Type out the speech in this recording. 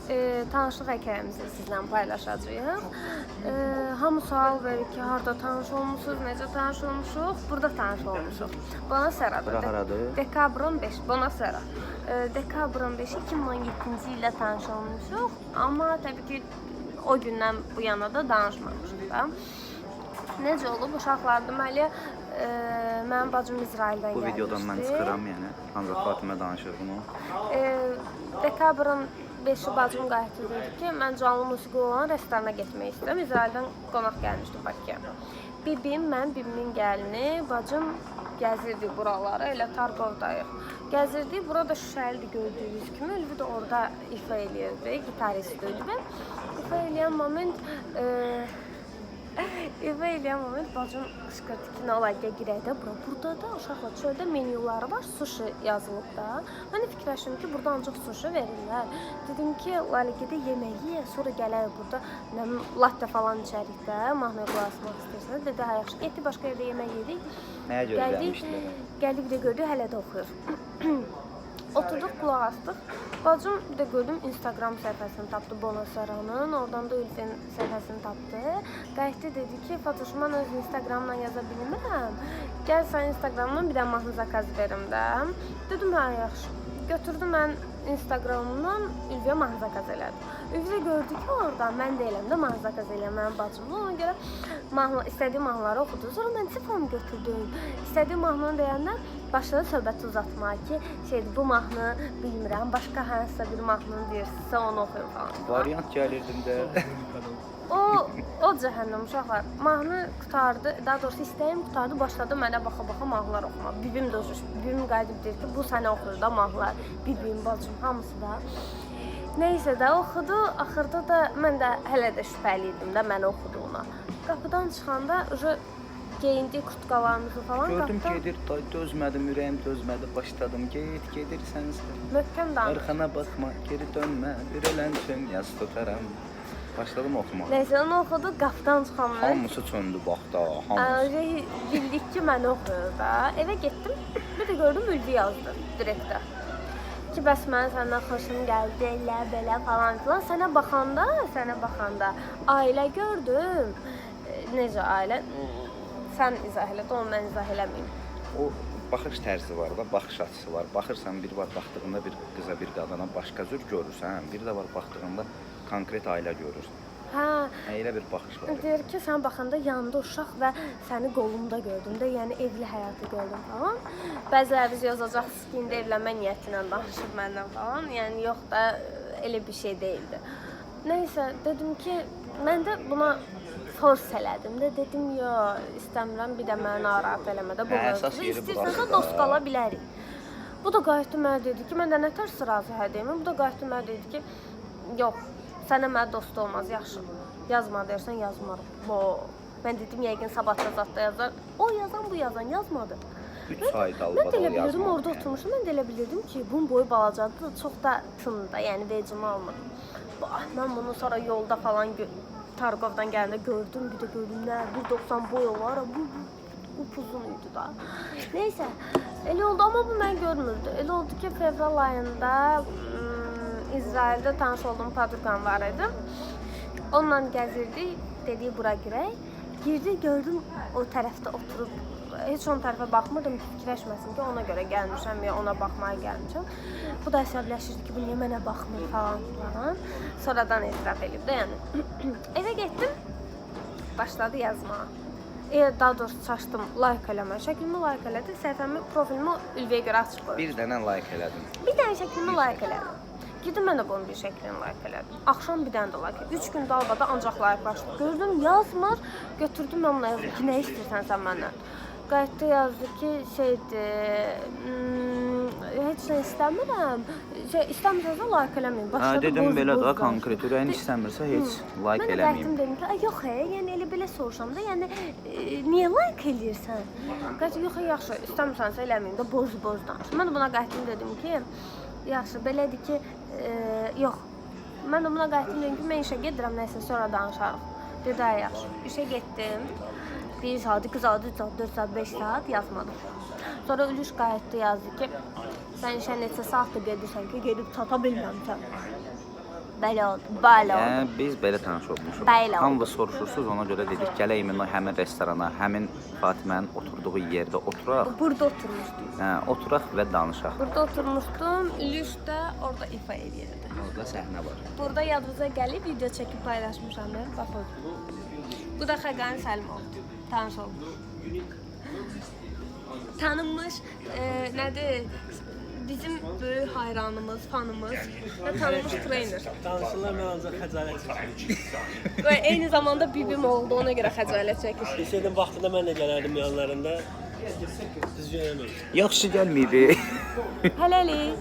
Tanışlıq hekayəmizi sizlə paylaşacağıq. Hamı sual verir ki, harda tanış olmusunuz, necə tanış olmuşuq? Burada tanış olmuşuq. Bonasarada. Bura haradır? Dekabrın 5, Bonasara. Dekabrın 5-i 2017-ci ildə tanış olmuşuq. Amma təbii ki, o gündən bu yana da danışmamışıq da. Necə olub? Uşaqlar, deməli, mənim bacım İsraildən Bu gəlmişdi. videodan mən çıxıram, yəni. Ancaq Fatimə danışır bunu. Dekabrın 5-i bacım qayıtdı, dedi ki, mən canlı musiqi olan restorana getmək istəyirəm. İsraildən qonaq gəlmişdi Bakıya. Bibim, mən, bibimin gəlini, bacım gəzirdik buraları, elə Targovdayıq. Gəzirdik, burada şüşəlidir gördüyünüz kimi. Ülvi də orada ifa eləyirdi, gitarist Ülvi. İfa eləyən moment İfa eləyən moment bacım qışqırdı ki, nə olar, gəl girək də bura. Burada da uşaqlar çöldə menyuları var, sushi yazılıb da. Mən də fikirləşdim ki, burada ancaq sushi verirlər. Dedim ki, Lali, gedək yemək yeyək, sonra gələk burada nə bilim, latte falan içərik də, mahnıya qulaq asmaq istəyirsən. Dedi, hə, yaxşı. Getdik başqa yerdə yemək yedik. Nəyə görə Gəldik, gəlmişdilər? gəldik bir də gördük, hələ də oxuyur. Oturduq, qulaq asdıq. Bacım bir də gördüm Instagram səhifəsini tapdı Bonasaranın, oradan da Ülfin səhifəsini tapdı. Qayıtdı dedi ki, Fatoş, mən öz Instagramla yaza bilmirəm. Gəl sən Instagramdan bir də mahnı zakaz verim də. Dedim, hə, yaxşı. Götürdü mən Instagramdan Ülviyə mahnı zakaz elədi. Ülvi də gördü ki, oradan mən deyiləm də mahnı zakaz eləyən mənim bacımdır. Ona görə mahnı, istədiyi mahnıları oxudu. Sonra mən telefonumu götürdüm. İstədiyi mahnını deyəndə başladı söhbəti uzatmağa ki, şeydir, bu mahnı bilmirəm, başqa hansısa bir mahnını deyirsinizsə onu oxuyun falan. Variant gəlirdim də. O cəhənnəm uşaqlar. Mahnı qurtardı, daha doğrusu istəyim qurtardı, başladı mənə baxa-baxa mahnılar oxumağa. Bibim də bibim qayıdıb deyir ki, bu sənə oxuyur da mahnılar. Bibim, bacım, hamısı da. Neysə də oxudu, axırda da mən də hələ də şübhəli idim də mənə oxuduğuna. Qapıdan çıxanda uje geyindik kurtkalarımızı falan. Gördüm qapıdan gedir, day dözmədim, ürəyim dözmədi, başladım. Get, gedirsənsə. Möhkəm danış. Arxana baxma, geri dönmə, bir ölən üçün yas tutaram. Başladım oxumağa. Neysə onu oxudu, qapıdan çıxan Hamısı söndü bax da, hamısı. Uje bildik ki, məni oxuyur da. Evə getdim, bir də gördüm Ülvi yazdı direktə. Ki, bəs mənim səndən xoşum gəldi, elə belə falan filan. Sənə baxanda, ailə gördüm. Necə ailə? Sən izah elə, onu mən izah eləməyim. O baxış tərzi var da, baxış açısı var. Baxırsan bir var baxdığında bir qıza, bir qadına başqa cür görürsən, bir də var baxdığında konkret ailə görürsən. Hə, Elə bir baxış var. Deyir ki, sən baxanda yanında uşaq və səni qolumda gördüm də, yəni evli həyatı gördüm falan. Bəziləriniz yazacaqsınız ki, indi evlənmə niyyəti ilə danışır məndən falan. Yəni yox da elə bir şey deyildi. Nəysə, dedim ki, mən də buna fors elədim də, dedim yo, istəmirəm, bir də məni narahat eləmə də bu Hə, əsas mövzuda. yeri İstəyirsənsə burasıdır. dost qala bilərik. Bu da qayıtdı mənə dedi ki, mən də nətər razı hə deyim. Bu da qayıtdı mənə dedi ki, yox, sənə mənə dost olmaz, yaxşı. Yazma deyirsən, yazmaram. Bo. Mən dedim, yəqin sabahda zad da yazar. O yazan, bu yazan yazmadı. 3 ay Mən də dalbadal elə bilirdim, yazmadım. orada oturmuşum. Mən də elə bilirdim ki, bunun boyu balacadır, çox da tında, yəni vecimə almadım. Bah, mən bunu sonra yolda falan Targovdan gələndə gördüm, bir də gördüm nə, 1.90 boy olar, bu upuzun idi da. Neysə, elə oldu, amma bu mən görmürdü. Elə oldu ki, fevral ayında İsraildə tanış olduğum padruqam var idi. Onunla gəzirdik, dedik bura girək. Girdik, gördüm o tərəfdə oturub, heç onun tərəfə baxmırdım ki, fikirləşməsin ki, ona görə gəlmişəm ya ona baxmağa gəlmişəm. Bu da əsəbləşirdi ki, bu niyə mənə baxmır falan filan. Sonradan etiraf edib də, yəni. Evə getdim, başladı yazmağa. Daha doğrusu çaşdım, like eləmə. Şəklimi like elədi, səhifəmi, profilimi Ülviyə görə açıq qoydum. Bir dənə like elədim. Bir dənə şəklimi like elədim. Girdim mən də bunun bir şəklini like elədim. Axşam bir dənə də like. 3 gün dalbada ancaq like-laşdı. Gördüm yazmır, götürdüm mən buna yazdım ki, nə istəyirsən sən məndən? Qayıtdı yazdı ki, şeydir, heç nə istəmirəm. Şey, istəmirsənsə like eləməyin. Hə, Başladı dedim boz belə boz də danışır. konkret ürəyin istəmirsə heç like Mən də eləməyim. qayıtdım dedim ki, ay yox, yəni elə belə soruşam da, yəni niyə like eləyirsən? Qayıtdı yox, yaxşı, istəmirsənsə eləməyim də, boz boz danış. Mən də buna qayıtdım dedim ki, yaxşı, belədir ki, yox. Mən də buna qayıtdım dedim ki, mən işə gedirəm, nəsə sonra danışarıq. Dedi, ay yaxşı. İşə getdim. 1 saat, 2 saat, 3 saat, 4 saat, 5 saat yazmadım. Sonra Ülüş qayıtdı yazdı ki, sən işə neçə saatdır gedirsən ki, gedib çata bilməmsən. Belə oldu. Belə oldu. Yəni biz belə tanış olmuşuq. Belə oldu. Hamı soruşursunuz, ona görə dedik gələk iminlə həmin restorana, həmin Fatimənin oturduğu yerdə oturaq. Burada oturmuşdum. Hə, oturaq və danışaq. Burada oturmuşdum. Lüş də orada ifa edirdi. Orada səhnə var. Burada yadınıza gəlib video çəkib paylaşmışam mən. Baxın. Bu da Xəqani Səlimovdur. Tanış olun. Tanınmış, nədir? Bizim böyük hayranımız, fanımız və tanınmış trener. Danışırlar, mən ancaq xəcalət çəkirəm. Və eyni zamanda bibim oldu, ona görə xəcalət çəkir. Bilsəydim vaxtında mən də gələrdim yanlarında. Düzgün eləməmişdim. Yaxşı gəlməyib. Hələlik.